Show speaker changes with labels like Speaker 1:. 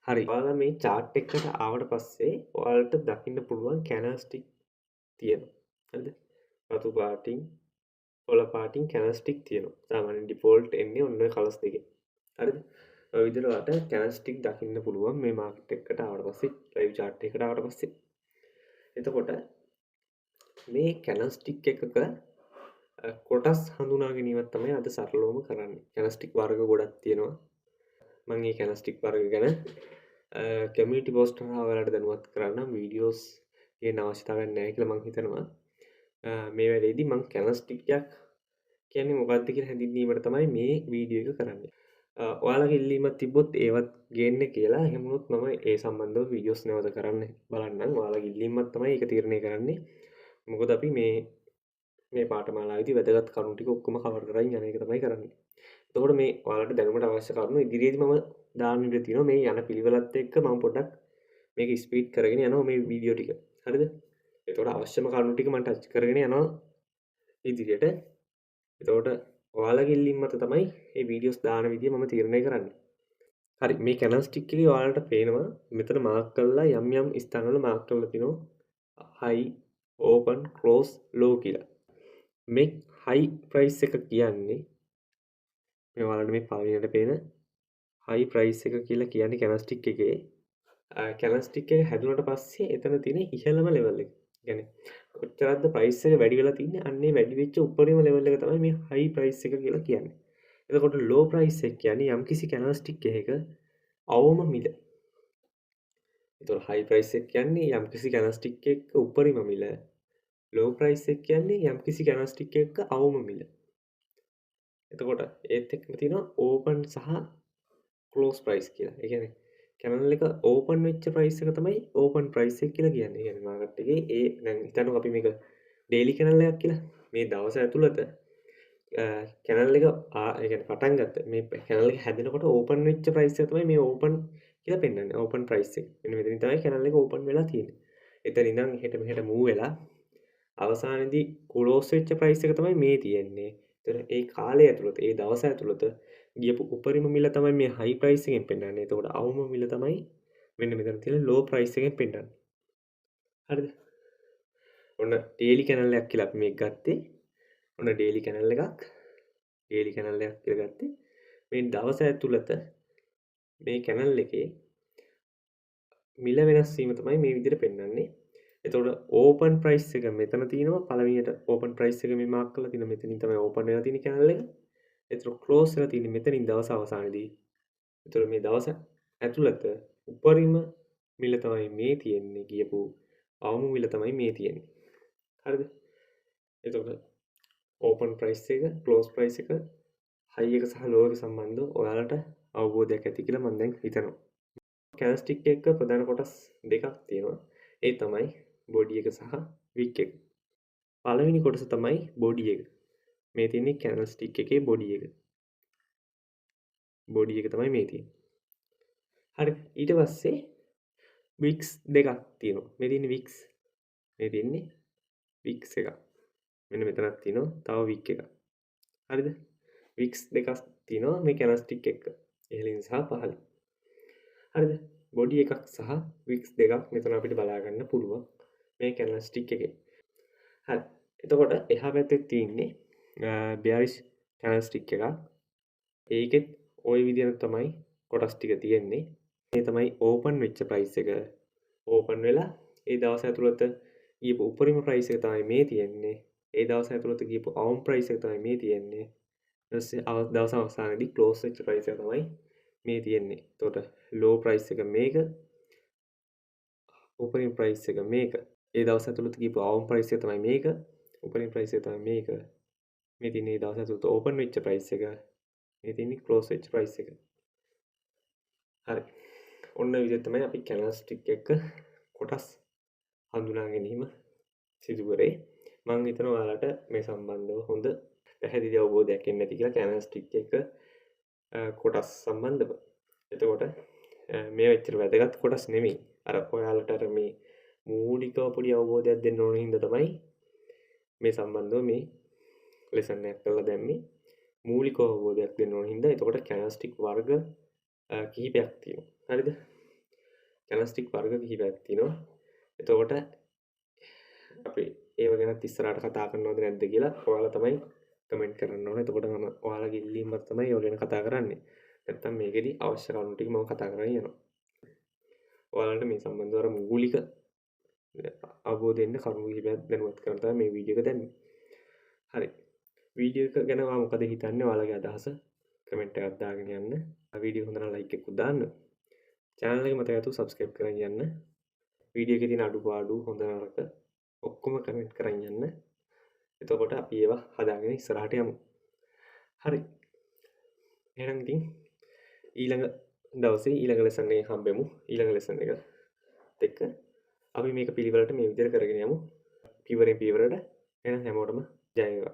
Speaker 1: හරි. ඔයාලා මේ චාට් එකට ආවට පස්සේ ඔයාලට දකින්න පුළුවන් කැනල් ස්ටික් තියෙනවා. හරිද? රතු පාටින් කොළ පාටින් කැනල් ස්ටික් තියෙනවා. සාමාන්‍යයෙන් ඩිෆෝල්ට් එන්නේ ඔන්න ඔය කලර්ස් දෙකෙන්. හරිද? ඔය විදිහට ඔයාලට කැනල් ස්ටික් දකින්න පුළුවන් මේ මාකට් එකට ආවට පස්සේ, ලයිව් චාට් එකට ආවට පස්සේ. එතකොට මේ කැනල් ස්ටික් එකක කොටස් හඳුනා ගැනීමක් තමයි අද සරලවම කරන්නේ. කැනල් ස්ටික් වර්ග ගොඩක් තියෙනවා. මම මේ කැනල් ස්ටික් වර්ග ගැන කමියුනිටි පෝස්ට් හරහා ඔයාලට දැනුවත් කරන්නම්. වීඩියෝස් ගේන්න අවශ්‍යතාවයක් නැහැ කියලා මං හිතනවා. මේ වැඩේදී මං කැනල් ස්ටික් එකක් කියන්නේ මොකක්ද කියලා හැඳින්වීමට තමයි මේ වීඩියෝ එක කරන්නේ. ඔයාලගේ ඉල්ලීමක් තිබ්බොත් ඒවත් ගේන්න කියලා. එහෙම වුණොත් මම ඒ සම්බන්ධව වීඩියෝස් නැවත කරන්න බලන්නම්. ඔයාලගේ ඉල්ලීමක් තමයි ඒක තීරණය කරන්නේ. මොකද අපි මේ මේ පාඨමාලාවේදී වැදගත් කරුණු ටික ඔක්කොම කවර් කරගෙන යන එක තමයි කරන්නේ. එතකොට මේ ඔයාලට දැනුමට අවශ්‍ය කරුණු ඉදිරියේදී මම දාන්න ඉඩ තියෙනවා. මේ යන පිළිවෙලත් එක්ක මම පොඩ්ඩක් මේක ස්පීඩ් කරගෙන යනවා මේ වීඩියෝ ටික. හරිද? එතකොට අවශ්‍යම කරුණු ටික මම ටච් කරගෙන යනවා ඉදිරියට. එතකොට ඔයාලගේ ඉල්ලීම් මත තමයි මේ වීඩියෝස් දාන විදිය මම තීරණය කරන්නේ. හරි, මේ කැනල් ස්ටික් එකේ ඔයාලට පේනවා මෙතන මාක් කරලා යම් යම් ස්ථානවල මාක් කරලා තිනවා හයි, ඕපන්, ක්ලෝස්, ලෝ කියලා. මේ හයි ප්‍රයිස් එක කියන්නේ මේ ඔයාලට මේ පළවෙනියට පේන හයි ප්‍රයිස් එක කියලා කියන්නේ කැනල් ස්ටික් එකේ කැනල් ස්ටික් එක හැදුනට පස්සේ එතන තියෙන ඉහළම ලෙවල් එක. ඒ කියන්නේ කොච්චරක්ද ප්‍රයිස් එක වැඩි වෙලා තින්නේ, අන්න ඒ වැඩි වෙච්ච උපරිම ලෙවල් එක තමයි මේ හයි ප්‍රයිස් එක කියලා කියන්නේ. එතකොට ලෝ ප්‍රයිස් එක කියන්නේ යම්කිසි කැනල් ස්ටික් එකක අවම මිල. එතකොට හයි ප්‍රයිස් එක කියන්නේ යම්කිසි කැනල් ස්ටික් එකක උපරිම මිල. ලෝ ප්‍රයිස් එක කියන්නේ යම්කිසි කැනල් ස්ටික් එකක අවම මිල. එතකොට ඒත් එක්කම තියෙනවා ඕපන් සහ ක්ලෝස් ප්‍රයිස් කියලා. ඒ කියන්නේ කැනල් එක ඕපන් වෙච්ච ප්‍රයිස් එක තමයි ඕපන් ප්‍රයිස් එක කියලා කියන්නේ. ඒ කියන්නේ මාකට් එකේ ඒ දැන් හිතන්නකෝ අපි මේක ඩේලි කැනල් එකක් කියලා. මේ දවස ඇතුළත කැනල් එක ඒ කියන්නේ පටන් ගත්ත මේ කැනල් එක හැදෙනකොට ඕපන් වෙච්ච ප්‍රයිස් එක තමයි මේ ඕපන් කියලා පෙන්වන්නේ. ඕපන් ප්‍රයිස් එක. මෙන්න මෙතනින් තමයි කැනල් එක ඕපන් වෙලා තියෙන්නේ. එතන ඉඳන් එහෙට මෙහෙට මූව් වෙලා අවසානයේදී ක්ලෝස් වෙච්ච ප්‍රයිස් එක තමයි මේ තියෙන්නේ. ඒතර ඒ කාලය ඇතුළත ඒ දවස ඇතුළත ගියපු උපරිම මිල තමයි මේ හයි ප්‍රයිස් එකෙන් පෙන්වන්නේ. එතකොට අවම මිල තමයි මෙන්න මෙතන තියෙන ලෝ ප්‍රයිස් එකෙන් පෙන්වන්නේ. හරිද? ඔන්න ඩේලි කැනල් එකක් කියලා අපි මේක ගත්තේ. ඔන්න ඩේලි කැනල් එකක්. ඩේලි කැනල් එකක් කියලා ගත්තේ. මේ දවස ඇතුළත මේ කැනල් එකේ මිල වෙනස් වීම තමයි මේ විදිහට පෙන්වන්නේ. එතකොට ඕපන් ප්‍රයිස් එක මෙතන තියෙනවා. පළවෙනියට ඕපන් ප්‍රයිස් එක මේ මාක් කරලා තියෙනවා. මෙතනින් තමයි ඕපන් වෙලා තියෙන කැනල් එක. එතකොට ක්ලෝස් වෙලා තියෙන්නේ මෙතනින් දවස අවසානයේදී. එතකොට මේ දවස ඇතුළත උපරිම මිල තමයි මේ තියෙන්නේ, ගියපු අවම මිල තමයි මේ තියෙන්නේ. හරිද? එතකොට ඕපන් ප්‍රයිස් එක, ක්ලෝස් ප්‍රයිස් එක, හයි එක සහ ලෝ එක සම්බන්ධව ඔයාලට අවබෝධයක් ඇති කියලා මම දැන් හිතනවා. කැනල් ස්ටික් එක ප්‍රධාන කොටස් දෙකක් තියෙනවා. ඒ තමයි බොඩි එක සහ වික් එක. පළවෙනි කොටස තමයි බොඩි එක. මේ තියෙන්නේ කැනල් ස්ටික් එකේ බොඩි එක. බොඩි එක තමයි මේ තියෙන්නේ. හරි. ඊට පස්සේ වික්ස් දෙකක් තියෙනවා. මේ තියෙන්නේ වික්ස්. මේ තියෙන්නේ වික්ස් එකක්. මෙන්න මෙතනක් තියෙනවා තව වික් එකක්. හරිද? වික්ස් දෙකක් තියෙනවා මේ කැනල් ස්ටික් එක. ඉහළින් සහ පහළින්. හරිද? බොඩි එකක් සහ වික්ස් දෙකක් මෙතන අපිට බලා ගන්න පුළුවන් මේ කැනල් ස්ටික් එකේ. හරි. එතකොට එහා පැත්තේ තියෙන්නේ බෙයාරිෂ් කැනල් ස්ටික් එකක්. ඒකෙත් ওই විදිහට තමයි කොටස් ටික තියෙන්නේ. මේ තමයි ඕපන් වෙච්ච ප්‍රයිස් එක. ඕපන් වෙලා ඒ දවස ඇතුළත ගියපු උපරිම ප්‍රයිස් එක තමයි මේ තියෙන්නේ. ඒ දවස ඇතුළත ගියපු අවම ප්‍රයිස් එක තමයි මේ තියෙන්නේ. ඊට පස්සේ දවස අවසානයේදී ක්ලෝස් වෙච්ච ප්‍රයිස් එක තමයි මේ තියෙන්නේ. එතකොට ලෝ ප්‍රයිස් එක මේක, උපරිම ප්‍රයිස් එක මේක. ඒ දවස් ඇතුළත ගියපු අවම ප්‍රයිස් එක තමයි මේක, උපරිම ප්‍රයිස් එක තමයි මේක. මේ තියෙන්නේ ඒ දවස් ඇතුළත ඕපන් වෙච්ච ප්‍රයිස් එක. මේ තියෙන්නේ ක්ලෝස් වෙච්ච ප්‍රයිස් එක. හරි. ඔන්න ඔය විදිහට තමයි අපි කැනල් ස්ටික් එක කොටස් හඳුනා ගැනීම සිදු කරේ. මං හිතනවා ඔයාලට මේ සම්බන්ධව හොඳ පැහැදිලි අවබෝධයක් එන්න ඇති කියලා කැනල් ස්ටික් එක කොටස් සම්බන්ධව. එතකොට මේ එච්චර වැදගත් කොටස් නෙමෙයි. අර ඔයාලට අර මේ මූලිකව පොඩි අවබෝධයක් දෙන්න ඕන හින්දා තමයි මේ සම්බන්ධව මේ ලෙසන් එකක් කරලා දැම්මේ. මූලික අවබෝධයක් දෙන්න ඕන හින්දා. එතකොට කැනල් ස්ටික් වර්ග කිහිපයක් තියෙනවා. හරිද? කැන්ඩල්ස්ටික් වර්ග කිහිපයක් තියෙනවා. එතකොට අපි ඒව ගැනත් ඉස්සරහට කතා කරනවද නැද්ද කියලා ඔයාලා තමයි කමෙන්ට් කරන්න ඕනේ. එතකොට මම ඔයාලගේ ඉල්ලීම මත තමයි ඒව ගැන කතා කරන්නේ. නැත්තම් මේකෙදි අවශ්‍ය කරුණු ටික මම කතා කරගෙන යනවා. ඔයාලට මේ සම්බන්ධව අර මූලික අවබෝධ වෙන්න කරුණු කිහිපයක් දැනුවත් කරන්න තමයි මේ වීඩියෝ එක දැම්මේ. හරි. වීඩියෝ එක ගැන ඔයා මොකද හිතන්නේ? ඔයාලගේ අදහස කමෙන්ට් එකක් දාගෙන යන්න. වීඩියෝ හොඳ නම් ලයික් එකක් දාන්න. චැනල් එක මතක ඇතුව සබ්ස්ක්‍රයිබ් කරන් යන්න. වීඩියෝ එකේ තියෙන අඩුපාඩු හොඳ නරක ඔක්කොම කමෙන්ට් කරන් යන්න. එතකොට අපි ඒවා හදාගෙන ඉස්සරහට යමු. හරි. එහෙනම් ඉතින් ඊළඟ දවසේ ඊළඟ ලෙසන් එකෙන් හම්බෙමු. ඊළඟ ලෙසන් එකත් එක්ක අපි මේක පිළිවෙලට මේ විදිහට කරගෙන යමු. පියවරෙන් පියවරට. එහෙනම් හැමෝටම ජය වේවා.